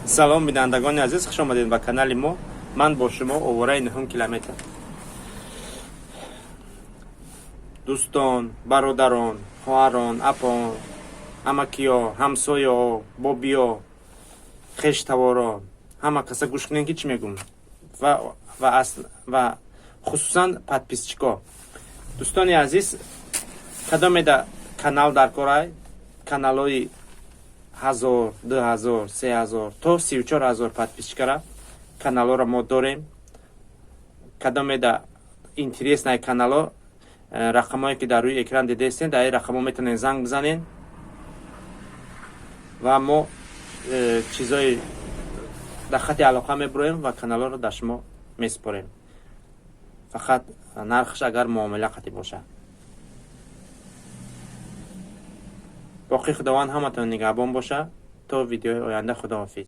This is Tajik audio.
Салом, бинандагони азиз, хуш омадед ба канали мо. Ман бо шумо овораи нуҳум километр. Дӯстон, бародарон, хоҳарон, апон, амакиё, ҳамсоё, бобиё, хештаворо, ҳама каса гӯш кунем, ки чӣ мегӯм, ва хусусан подписчико. Дӯстони азиз, кадомеда канал дар корай, каналҳои 1000, 2000, 3000 то 34 000 подписчикара каналҳоро мо дорем. Кадомеда интересный канало, рақамҳое ки дар рӯи экран дидаистен, дар ин рақамҳо метавонед занг бизанед ва мо чизои дар хати алоқа мебуроем ва каналҳоро дар шумо месупорем, фақат нархш агар муомила қатӣ бошад. Боқӣ Худованд ҳаматон нигаҳбон боша. То видеои оянда, худоҳофиз.